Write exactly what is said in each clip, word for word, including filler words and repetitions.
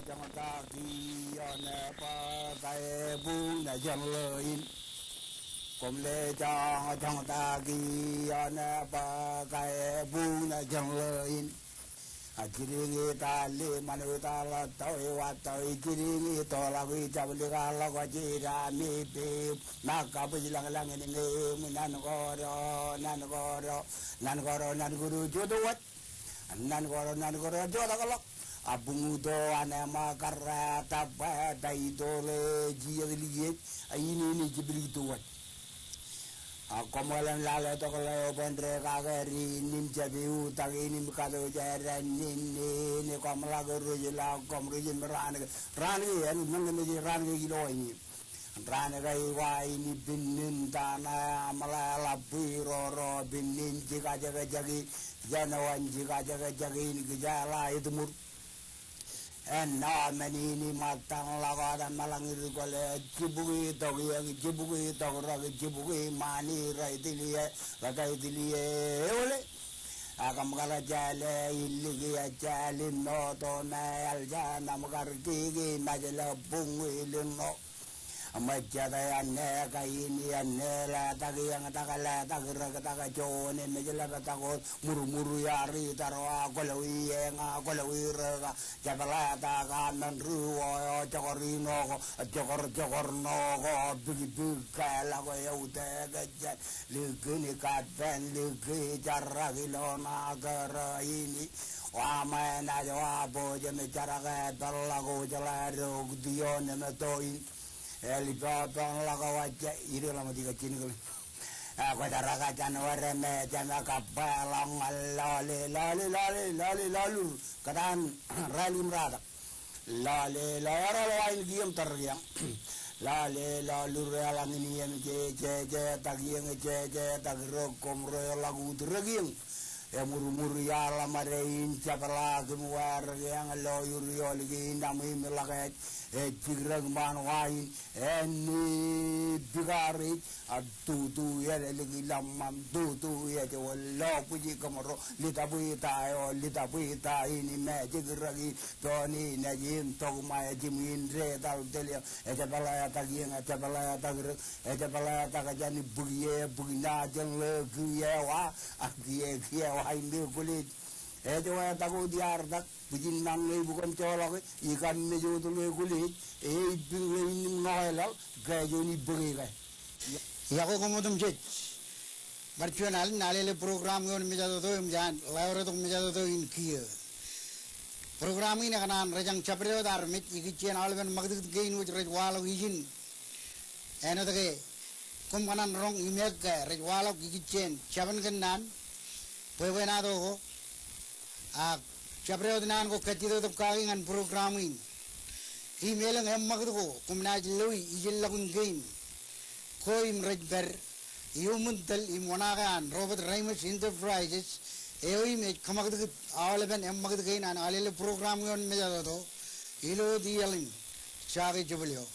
Joñtak ioon bōtae buñ na jeṇḷọkin. Koṃ lejoñ joñtak ioon bōtae buñ na jeṇḷọkin. A jidiñ itaal ḷe ṃanit itaal ḷọk tọwe wa tọwe jidiñ itoḷọk ijab likar ḷọk ijeda me pepe. Ṇa kabwij lañlañ in ñe eṃ nan koro nan koro nan koro nan koro joto waj. Nan koro nan koro joto ḷọk. A buñ uto an ema karra ta bwe ta itoḷe jijet likiej. A inene jiblik to waj. A koṃ ḷōḷḷap lale tok ḷeo bōn re kake ri nim jab iutak inim kato jera nin nin koṃ ḷak ruj ḷọk koṃ ruj im raan ke raan ke en men ke mej raan ke ilo in. Raan ke iwa in ipinnin tana aṃ ḷe ḷap bwi roro pinnin jikajekjeki. Jān eo an jikajekjeki in kijeḷā etmur. Āinwōt men in iṃōttan ḷọk wōt eṃṃan ḷọk in kwōle jibukwi tok iiō jibukwi tok rōk jibukwi ṃaan in rej tiliō rej tiliō eole. Ak kōṃ kar jāle iliki ejāl in ṃoto me eḷ jān aṃ kar kiki mejle buñwi lino. Ṃōjjate āne kain āne letak iiō tak letak rōk tak joon emej ḷap tak wōt murmur iar itar wa kwōlwi eñ a kwōlwi rōk a jepḷetak a men ri eo jokor ino ko jokor jokor ino ko bikbik ke ḷọk eutiej kōjjān likin kapen liki jarak ilo ṇa kōrā in. Wa ṃae naaj wa bwe jeme jarak epeḷḷọk ujḷā ro kūtioon im toin. Eḷap eo pen ḷọk wajja ide ḷọk ṃōj ikajjien kōl. Kwōjaraka jān wōr me jema kabba ḷọk ñan lọle lọle lọle lọle lọlur kōtaan rālik im ratak. Lọle lọle ḷọk wa in kiiō im tōre kiiō. Lọle lọlur eḷaññe in iiō im je je jetak iiō je jetak rōk koṃ ro ḷọk ut rōk iiō. Emurmur iaḷ ṃade in jepḷaak im wāer ke eñ lo iur iolik in aṃ im ḷak ej ej jikrōk ṃaan wa in āne bikar ej a tutu ej ḷōḷḷap ḷōṃṃan tutu ej wōt lo bwij kōṃro litabwita eo litabwita in im ej jikrōk in pein ej im tok ṃae jimwin detal telio ejepḷeetak iiō ejepḷeetak rōk ejepḷeetak jān bukwi e bukwi ṇa jān ḷe kiiō wa a kiiō kiiō wa in me kwōlej. Ej wātak wōt iar tak bwijin ṇaṇ ṇe ibukōn joḷọk e ikam mej wōt ḷe kwōlej e ibik ḷe in im ṇoeḷaḷ ke juon ibōk e ke. Iọkwe koṃ otemjej. Bar juon alen Alele program ioon mejatoto im jān ḷeo retok mejatoto in kiiō. Program in ekōṇaan rejañ jabdewōt armej ikijjien aolepen ṃakūtkūt kein wōj rej waḷọk ijin. Āinwōt ke koṃ kōṇaan roñ im ekke rej waḷọk ikijjien jabōn kōnnaan bwebwenato ko. Ak jabdewōt naan ko kajjitōk kake ñan program in. Im elōñ eṃṃakūt ko koṃ naaj loi ijellọkun kein ko im rej pād iuṃwin tōl im oṇaake an Robert Reimers Enterprises eo im ej kōṃakūtkūt aolepen eṃṃakūt kein an Alele program ioon mejatoto ilo iaḷ in. Jake jebōl eo.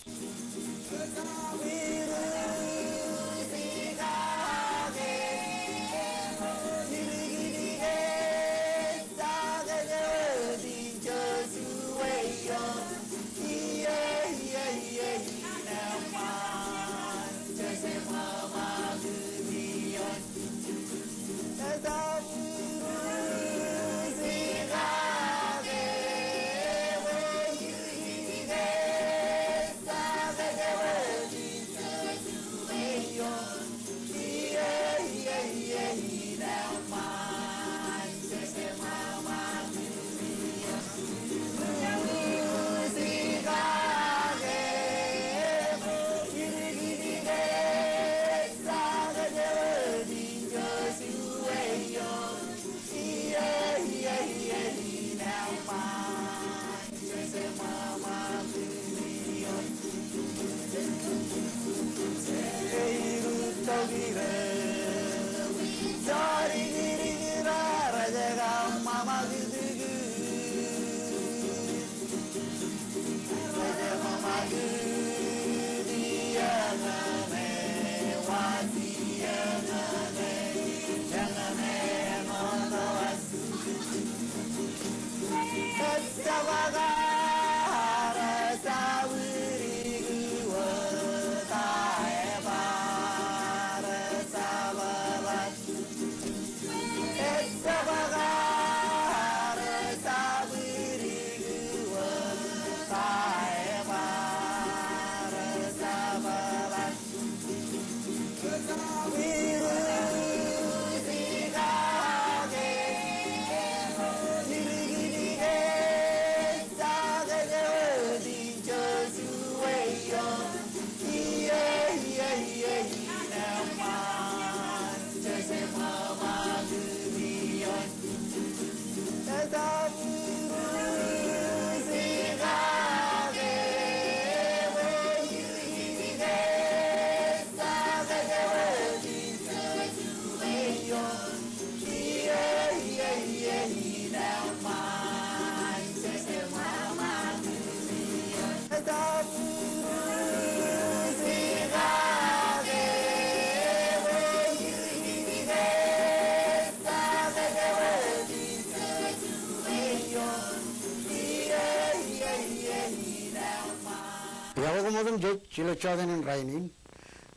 Koṃ otemjej ilo jọtenin rainin.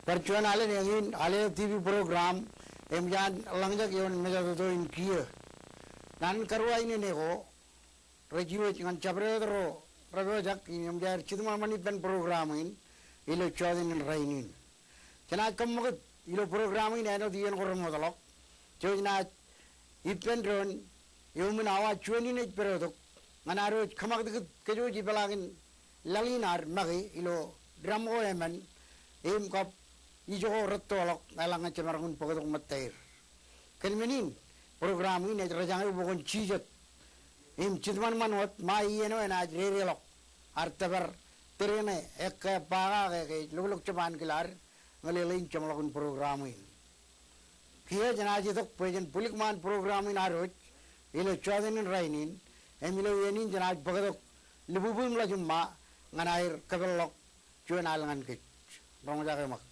Bar juon alen eñin, ale TV program, eṃōj an ḷōñjake ioon mejatoto in kiiō. Naan karuwainene ko, rej iwōj ñan jabdewōt ro repojak im eṃōj aer jitōṃanṃan ippān program in ilo jọtenin rainin. Jenaaj kōṃṃakūt ilo program in āinwōt iien ko remootḷọk. Jouj naaj ippān doon, euṃwin awa juon in ej pedotok, ñan ad wōj kōṃakūtkūt kōjwōj ipeḷaakin laḷ in ad make ilo dam ko emān, im kab ijo ko rettoḷọk, eḷaññe jemaroñ in bōktok ṃōttaer. Kōn men in, program in ej rejañe bwe kwōn jijet im jitōṃanṃan wōt ṃae iien eo enaaj dedeḷọk ad tōpar tōre ṇe, ekkā, ba kake, ke ej loklok jab ankilaad ñan ḷeḷe in jeṃḷọkin program in. Kiiō jenaaj itok bwe jen bwilikṃaan program in ad wōj ilo jọtenin rainin, im ilo iien in jenaaj bōktok Libubu im Ḷajiṃṃa ñan aer kōpeḷḷọk juon al ñan kōj. Roñjake ṃōk.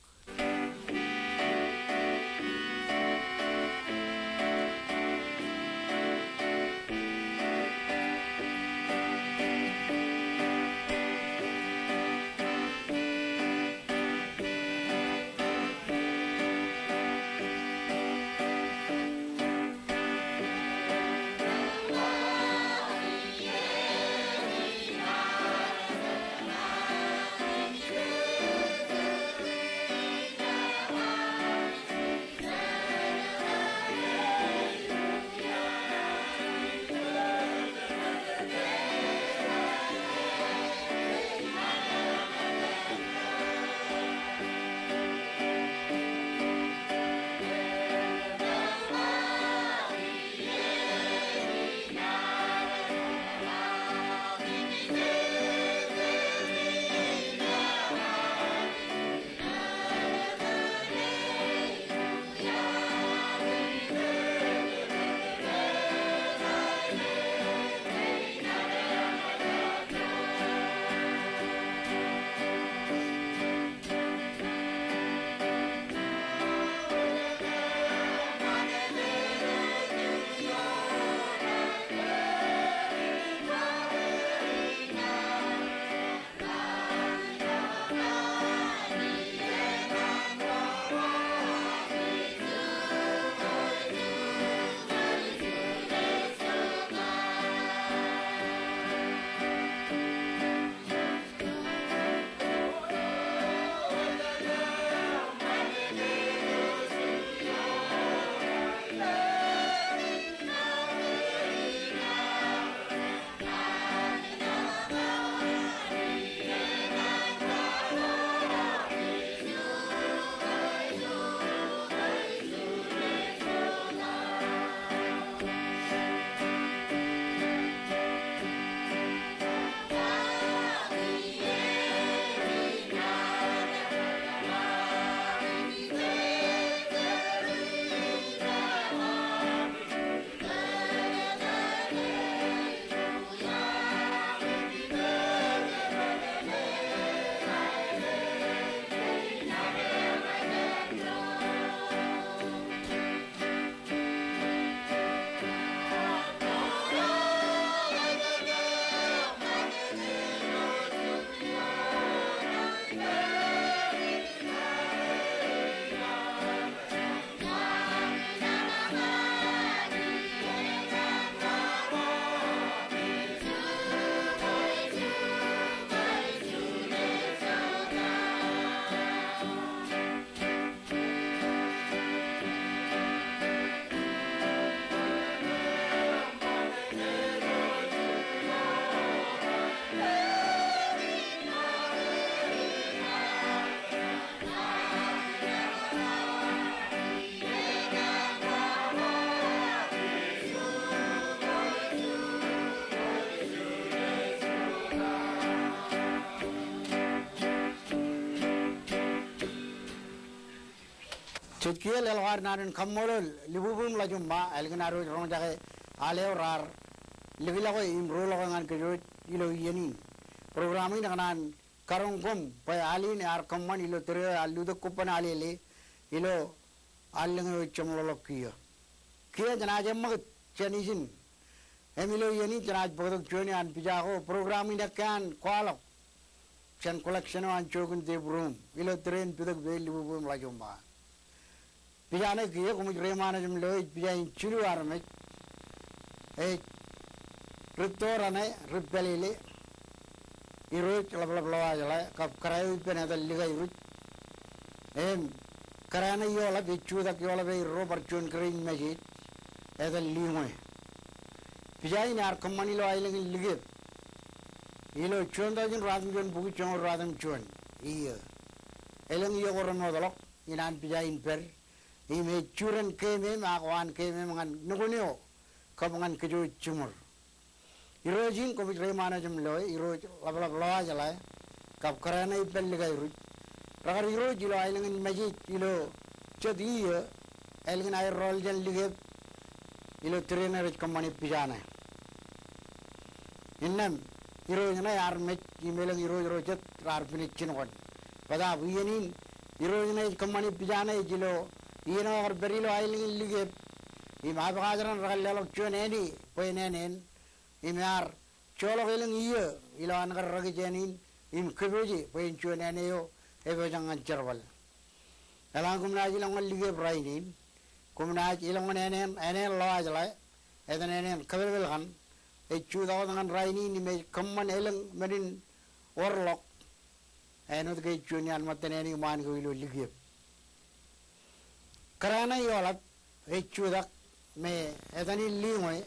Jej kiiō leḷọk ad naan in kaṃṃoolol Libubu im Ḷajiṃṃa ālikin ad wōj roñjake al eo raar likḷọke im roḷọke ñan kōj wōj ilo iien in. Program in ekōṇaan karoñ koṃ bwe al in ear kōṃṃan ilo tōre eo ear lutōk kobban Alele ilo allōñ eo ej jeṃḷọkḷọk kiiō. Kiiō jenaaj eṃṃakūt jān ijin. Im ilo iien in jenaaj bōktok juon eo an pija ko, program in ekkā an kwaḷọk jān collection eo an Joachim de Brum ilo tōre in Pitōk Peel Libubu im Ḷajoṃba. Pija ṇe kiiō koṃij reiṃaan ej im lo ej pija in jilu armej. Ej ri tōre ṇe ri pālele, Irooj Ḷapḷap Ḷọajeḷā, kab kōrā eo ippān etal Likairuj. Im kōrā ṇe eoḷap, ej jutak eoḷap eo erro bar juon kōrā in message, etal Liñwe. Pija in ear kōṃṃan ilo aelōñ in Likep ilo juon taujin ruwatimjuon bukwi joñoul ruwatimjuon iiō. Elōñ iiō ko remootḷọk in an pija in pād, im ej juren keemem ak waan keemem ñan nukun eo kab ñan kōj jiṃor. Irooj in koṃij reiṃaan ej im lo e, Irooj Ḷapḷap Ḷọajeḷā, kab kōrā ṇe ippān Likairuj, rekar irooj ilo aelōñ in Mājej ilo jet iiō, ālikin aer rọọl jān Likep ilo tōre in rej kōṃṃane pija ṇe. Innām irooj ṇe ear mej im elōñ irooj ro jet raar pinej jinoin. Bōtaab iien in irooj ṇe ej kōṃṃane pija ṇe ej ilo iien eo ekar pād ilo aelōñ in Likep im abakajran rekar leḷọk juon āne bwe en āne en, im ear joḷọk elōñ iiō ilo an kar rōkij āne in im kōpooje bwe en juon āne eo epojak ñan jerbal. Eḷaññe koṃ naaj ilọk ñan Likep rainin, koṃ naaj ilọk ñan āne en, āne en Ḷọajeḷā, etan āne en Kōpelpel kaṇ, ej jutak wōt ñan rainin im ej kōṃṃan elōñ men in orḷọk. Āinwōt ke ej juon iaan ṃōttan āne iṃaan ko ilo Likep. Kōrā ṇe eoḷap ej jutak me etan in Liñwe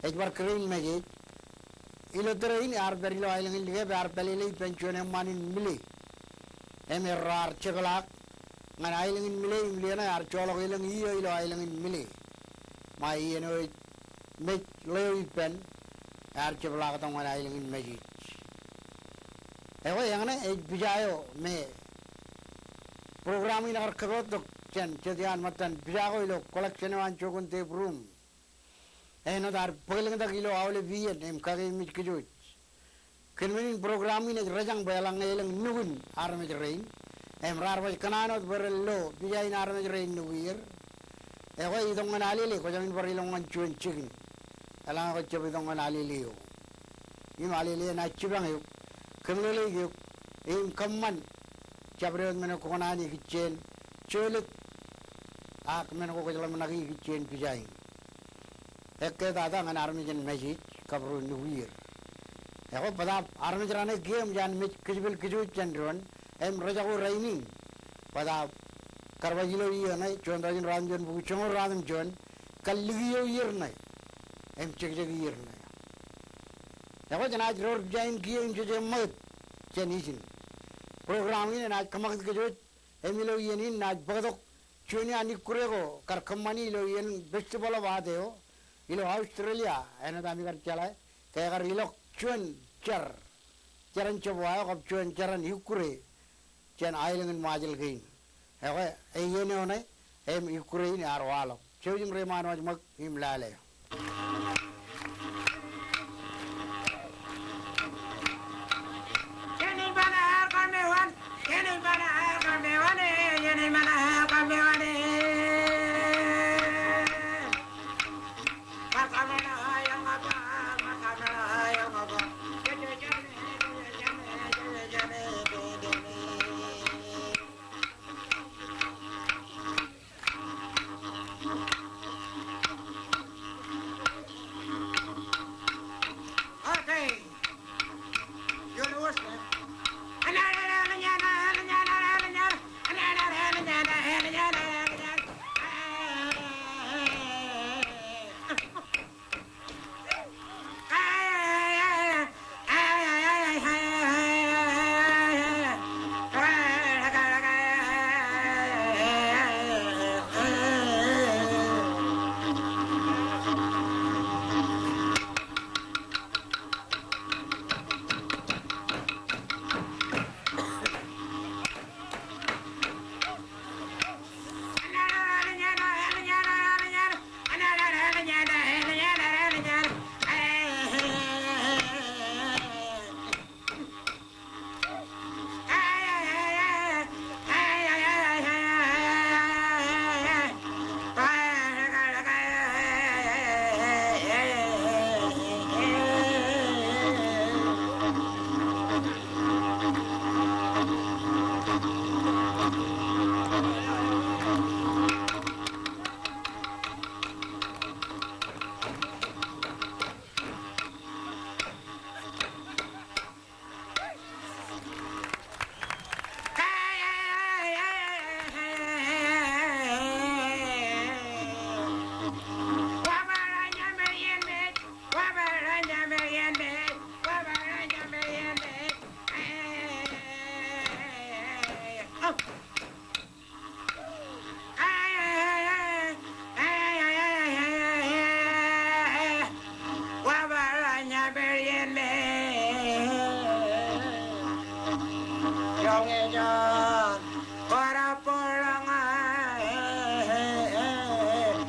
ej bar kōrā in Mājej. Ilo tōre in ear pād ilo aelōñ in Likep, ear pālele ippān juon eṃṃaan in Mile. Im erro ar jepḷaak ñan aelōñ in Mile im ḷeo ṇe ear joḷọk elōñ iiō ilo aelōñ in Mile. Ṃae iien eo ej mej ḷeo ippān, ear jepḷaaktok ñan aelōñ in Mājej. Ekwe eñṇe ej pija eo me program in ekar kōpoottok jān jet iaan ṃōttan pija ko ilo collection eo an Joachim de Brum. Āinwōt ad bōklōñtak ilo aolep iien im kakeememej kōj wōj. Kōn men in program in ej rejañ bwe eḷaññe elōñ nukun armej rein im raar baj kōṇaan wōt bwe ren lo pija in armej rein nukier, ekwe itok ñan Alele, kwō jañin bar ilọk ñan juon jikin eḷaññe kwō jab itok ñan Alele eo. Im Alele enaaj jipañ eok, kōmeḷeḷeik eok, im kōṃṃan jabdewōt men eo kwō kōṇaan ikijjien jolōt ak men ko kwōj ḷōmṇaki ikijjien pija in. Ekketata ñan armej in Mājej kab ro nukier. Ekwe bōtaab armej raṇe kiiō eṃōj an mej kōjepel kōj wōj jān doon im rejako rainin. Bōtaab kar baj ilo iiō ṇe, juon taujin ruwatimjuon bukwi joñoul ruwatimjuon, kar likio ier ṇe im jekjek ier ṇe. Ekwe jenaaj door pija in kiiō im jeje ṃakūt jān ijin. Program in enaaj kōṃakūt kōj wōj im ilo iien in naaj bōktok juon iaan ikkure ko kar kōṃṃani ilo iien festival of art eo ilo Australia, āinwōt ami kar jeḷā ke ekar ilọk juon jar, jaran jebwa eo kab juon jaran ikkure jān aelōñ in Ṃajeḷ kein. Ekwe, e iien eo ṇe im ikkure in ear waḷọk. Jouj im reiṃaan wōj ṃōk im lale.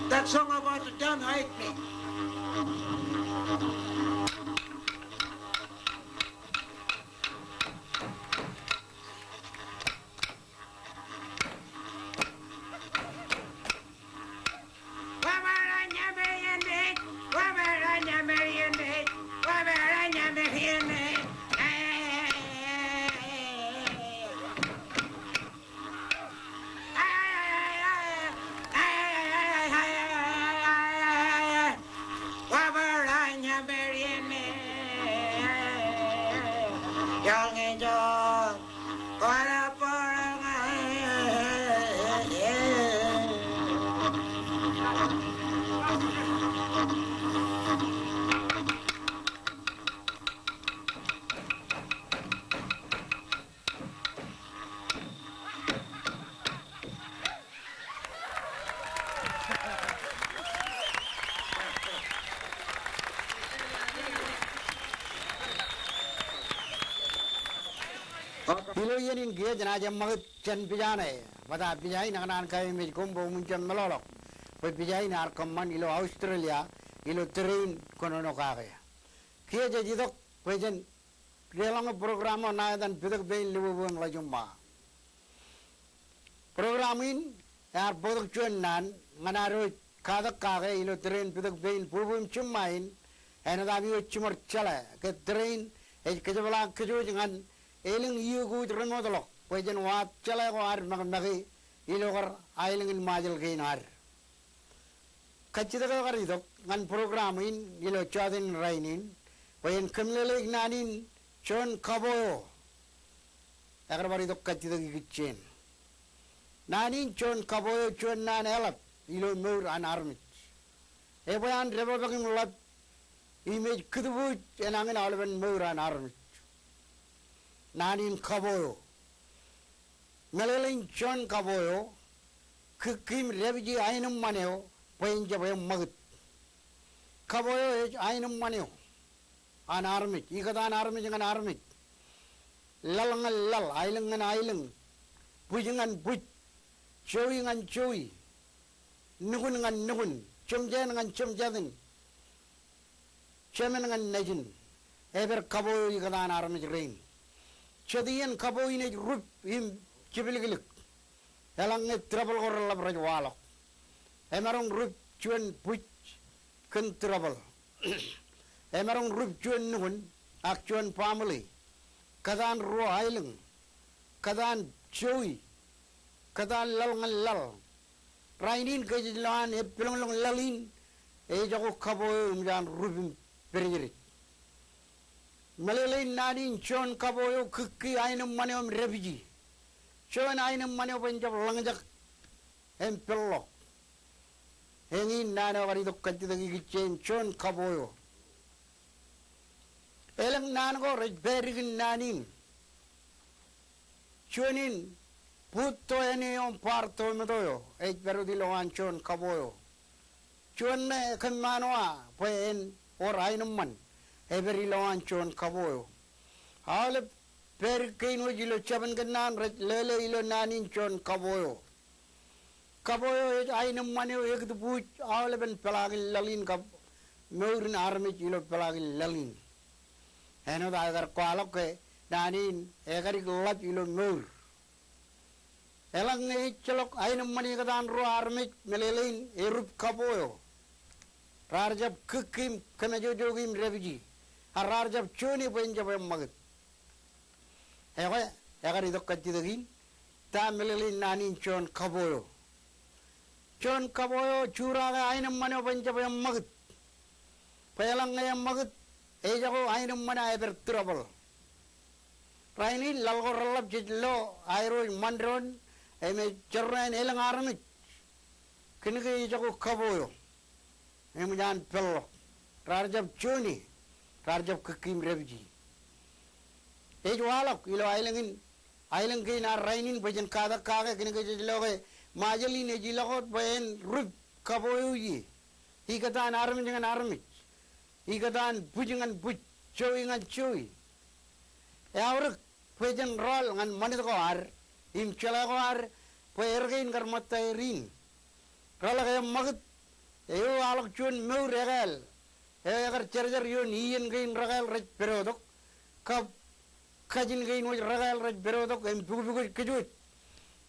That song about the dam hit me. Ilo iien in kiiō jenaaj eṃṃakūt jān pija ṇe, bōtab pija in ekōṇaan kaememej koṃ bwe oṃwin jab meḷọkḷọk bwe pija in ear kōṃṃan ilo Australia ilo tōre in kōnono kake. Kiiō jej itok bwe jen deḷọñe program eo ṇa etan Pitōk Pein Ḷōbwōbwōn Ḷajuṃṃa. Program in ear bōktok juon naan ñan ad wōj katak kake ilo tōre in Pitōk Pein Bwebwe im Jiṃṃa in, āinwōt aō jiṃor jeḷā ke tōre in ej kōjepḷaak kōj wōj ñan elōñ iiō ko wōj remootḷọk bwe jen waad jeḷā ko ad make make ilo kar aelōñ in Ṃajeḷ kein ad. Kajjitōk eo kar itok ñan program in ilo jọteen in rainin bwe en kōmeḷeḷeik naan in Juon Kapo Eo. Ekar bar itok kajjitōk ikijjien. Naan in Juon Kapo Eo juon naan eḷap ilo mour an armej. Ebwe an depakpak im ḷap im ej kūtbuuj enañin aolepen mour an armej. Naan in kapo eo. Meḷeḷein Juon Kapo Eo, kūkkiim dāpiji aenōṃṃan eo bwe en jab eṃṃakūt. Kapo eo ej aenōṃṃan eo an armej, ikōtaan armej ñan armej, laḷ ñan laḷ, aelōñ ñan aelōñ, bwij ñan bwij, jowi ñan jowi, nukun ñan nukun, jemjein ñan jemjetin, jemān ñan nejin, eper kapo eo ikōtaan armej rein. Jet iien kapo in ej rup im jepliklik, eḷaññe tūrabōḷ ko reḷap rej waḷọk. Emaroñ rup juon bwij kōn tūrabōḷ. Emaroñ rup juon nukun ak juon baaṃle. Kōtaan ruo aelōñ. Kōtaan jowi. Kōtaan laḷ ñan laḷ. Rainin ke jej lo an eppeḷọñḷọñ laḷ in, ejako kapo eo eṃōj an rup im pejjej. Meḷeḷein naan in Juon Kapo Eo, kūkki aenōṃṃan eo im dāpiji. Juon aenōṃṃan eo bwe en jab ḷōñjak im peḷḷọk. Eñin naan eo kar itok kajjitōk ikijjien Juon Kapo Eo. Elōñ naan ko rej pād ikin naan in. Juon in, bōd to āne eo im bar to meto eo ej pād wōt ilowaan Juon Kapo Eo. Juon ṇe ekōṃṃan wa bwe en wōr aenōṃṃan, epād ilowaan Juon Kapo Eo. Aolep pād kein wōj ilo jabōn kōnnaan rej lele ilo naan in Juon Kapo Eo. Kapo eo ej aenōṃṃan eo ekūtbuuj aolepen peḷaakin laḷ in kab mour in armej ilo peḷaakin laḷ in. Āinwōt aō kar kwaḷọk ke naan in ekadik ḷap ilo mour. Eḷaññe ejjeḷọk aenōṃṃan ikōtaan ruo armej meḷeḷein erup kapo eo, raar jab kūkkiim kōmājojoki im dāpiji, ak raar jab joñe bwe en jab eṃṃakūt. Ekwe, ekar itok kajjitōk in, ta meḷeḷein naan in Juon Kapo Eo. Juon kapo eo juraake aenōṃṃan eo bwe en jab eṃṃakūt. Bwe eḷaññe eṃṃakūt, ejako aenōṃṃan eo epād tūrabōḷ. Rainin laḷ ko reḷap jej lo aer wōj ṃandoon im ej jerọwiwi elōñ armej. Kōnke ejako kapo eo eṃōj an peḷḷọk. Raar jab joñe, raar jab kūkkiim dāpiji. Ej waḷọk ilo aelōñ in, aelōñ kein ad rainin bwe jen katak kake kōnke jej lo ke Ṃajeḷ in ej ilọk wōt bwe en rup kapo eo ie. Ikōtaan armej ñan armej. Ikōtaan bwij ñan bwij, jowi ñan jowi. Eaorōk bwe jen rọọl ñan ṃanit ko ad im jeḷā ko ad bwe erkein kar ṃōtta er in. Reḷọk eṃṃakūt eo aolọk juon mour ekāāl eo ekar jerjer ioon iien kein rekāāl rej pedotok kab kajin kein wōj rekāāl rej pedotok im pukpukōj kōj wōj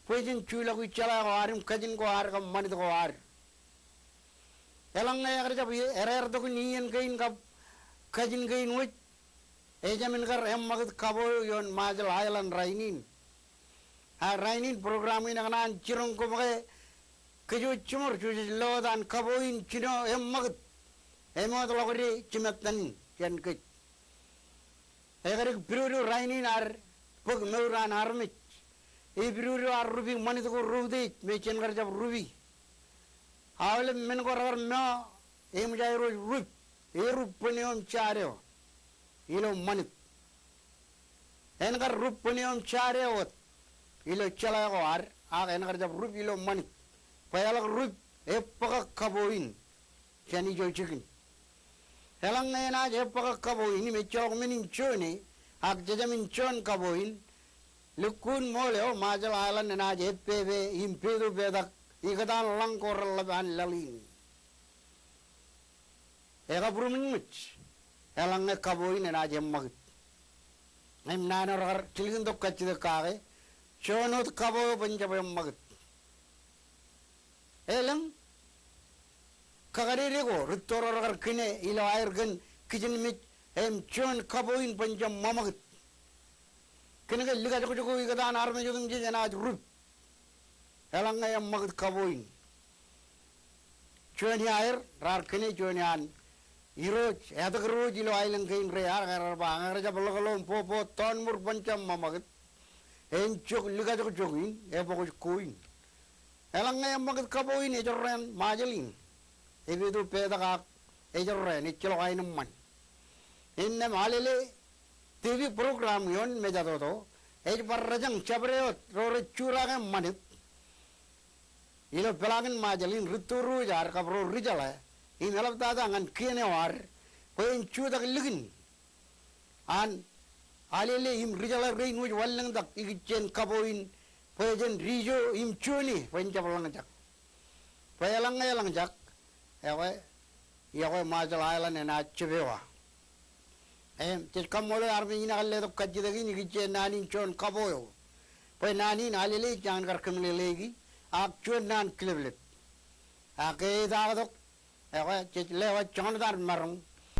bwe jen juḷọki jeḷā ko ad im kajin ko ad kab ṃanit ko ad. Eḷaññe ekar jab erreertok in iien kein kab kajin kein wōj, ejāmin kar eṃṃakūt kapo eo ioon Marshall Island rainin. Ak rainin program in ekōṇaan jiroñ koṃ ke kōj wōj jiṃor, jej lowaan kapo in jino eṃṃakūt im ṃoot ḷọk de jimettan jān kōj. Ekar pidodo rainin ad bōk mour an armej. Epidodo ad rupi ṃanit ko reutiej me jen kar jab rupi. Aolep men ko rekar meo eṃōj aer wōj rup, erup bōn eo im jad eo ilo ṃanit. En kar rup bōn eo im jad eo wōt ilo jeḷā ko ad, ak en kar jab rup ilo ṃanit. Bwe eḷak rup ebōkak kapo in jān ijo jikin. Eḷaññe enaaj ebōkak kapo in im ejjeḷọk men in juon e, ak jejāmin juon kapo in, lukkuun ṃool eo Marshall Island enaaj epepe im pedopetak ikōtaan lañ ko reḷap an laḷ in. Ekabūruṃōjṃōj eḷaññe kapo in enaaj eṃṃakūt. Im naan eo rekar jilkintok kajjitōk kake, juon wōt kapo eo bwe en jab eṃṃakūt. Elōñ kakadede ko rūtto ro rekar kine ilo aer kōn kijenmej im juon kapo in bwe en jab ṃakūt. Kōnke likajokjok eo ikōtaan armej otemjej enaaj rup eḷaññe eṃṃakūt kapo in. Juon iaer raar kine juon iaan irooj, etōk ro wōj ilo aelōñ kein rear, ak raar ba ñe ekar jab ḷōkḷōk im boboot tọọnmur bwe en jab ṃakūt, en jok likajokjok in ebokoj ko in. Eḷaññe eṃṃakūt kapo in, ejorrāān Marshall in, epedopetak ak ejorrāān, ejjeḷọk aenōṃṃan. Innām Alele TV program ioon mejatoto ej bar rejañ jabdewōt ro rej jutak im ṃanit ilo peḷaakin Marshall in, rūtto ro wōj ad kab ro ri jeḷā, im eḷaptata ñan kien eo ad bwe en jutak likin an Alele im ri jeḷā rein wōj wanlōñtak ikijjien kapo in bwe jen dijo im juon e bwe en jab ḷañjak. Bwe eḷaññe eḷañjak, ekwe, iọkwe Marshall Island enaaj jeppewa. Im jej kaṃṃoolol armej in ekar letok kajjitōk in ikijjien naan in juon kapo eo. Bwe naan in Alele ej jañin kar kōmeḷeḷeiki, ak juon naan kileplep. Ak ke etaaktok, ekwe, jej lewōj joñan etaar maroñ